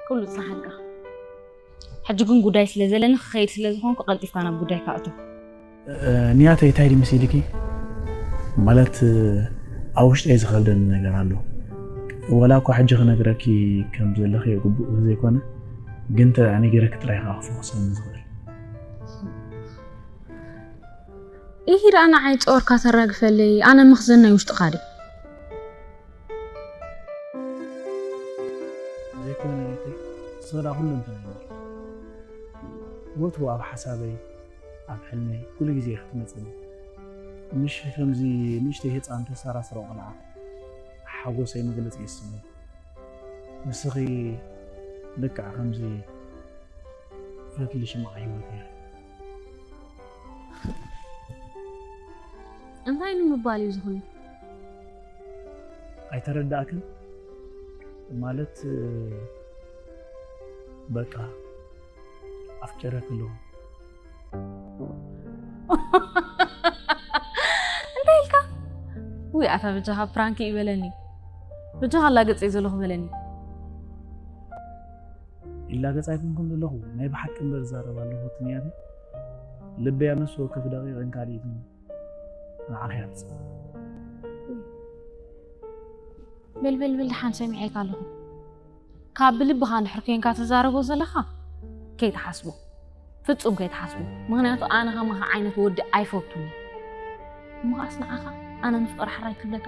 ኩሉ ዝሰሓልካ። ሕጂ ግን ጉዳይ ስለ ዘለኒ ክኸይድ ስለ ዝኾንኩ ቀልጢፍካ ናብ ጉዳይካ እቶ። ንያተይ እንታይ ድዩ መሲልኪ? ማለት ኣብ ውሽጠይ ዝኸብደኒ ነገር ኣሎ። ወላ እኳ ሕጂ ክነግረኪ ከም ዘለኺ ግቡእ ዘይኮነ፣ ግን ተነጊረኪ ጥራይ ከዓ ክፈውሰኒ ዝኽእል። ኢሂ ደኣ ንዓይ ጾርካ ተራግፈለይ፣ ኣነ መኽዘን ናይ ውሽጥኻ ድየ? ዘይኮነ ናተይ፣ ንስኺ ደኣ ኩለንተናይ ኢኺ። ወትሩ ኣብ ሓሳበይ፣ ኣብ ሕልመይ፣ ኩሉ ግዜ ኢኺ ትመጽእኒ። ምሽ ከምዚ ንእሽተይ ህጻን ተሰራስሮ ቆልዓ ሓጎሰይ መግለጺ የስምል። ንስኺ ልክዕ ከምዚ ፈትሊ ሽምዓ ህይወት ኢኺ። እንታይ ንምባል እዩ ዝኾነ? ኣይተረዳእክን ማለት በቃ ኣፍቀረኪ ኣለኹ። እንታይ ኢልካ? ውይ ኣታ በጃኻ ፕራንክ እዩ በለኒ። በጃኻ ኣላገጽ እዩ ዘለኹ በለኒ። ይላገጽ ኣይኮንኩን ዘለኹ፣ ናይ ብሓቂ እምበር ዝዛረብ ኣለኹ። ትንያተ ልበይ ኣብ ነፍሲ ወከፍ ደቂቕን ካልኢትን ንዓኺ እያ ትጽበ። በል በል በል ደሓን ሰሚዐካ ኣለኹ። ካብ ብልብኻ እንድሕር ኮንካ ትዛረቦ ዘለኻ ከይትሓስቦ፣ ፍጹም ከይትሓስቦ። ምኽንያቱ ኣነ ከማኻ ዓይነት ወዲ ኣይፈቱን እየ። እሞ ከኣስ ንዓኻ ኣነ ምፍቃር ሕራይ ክብለካ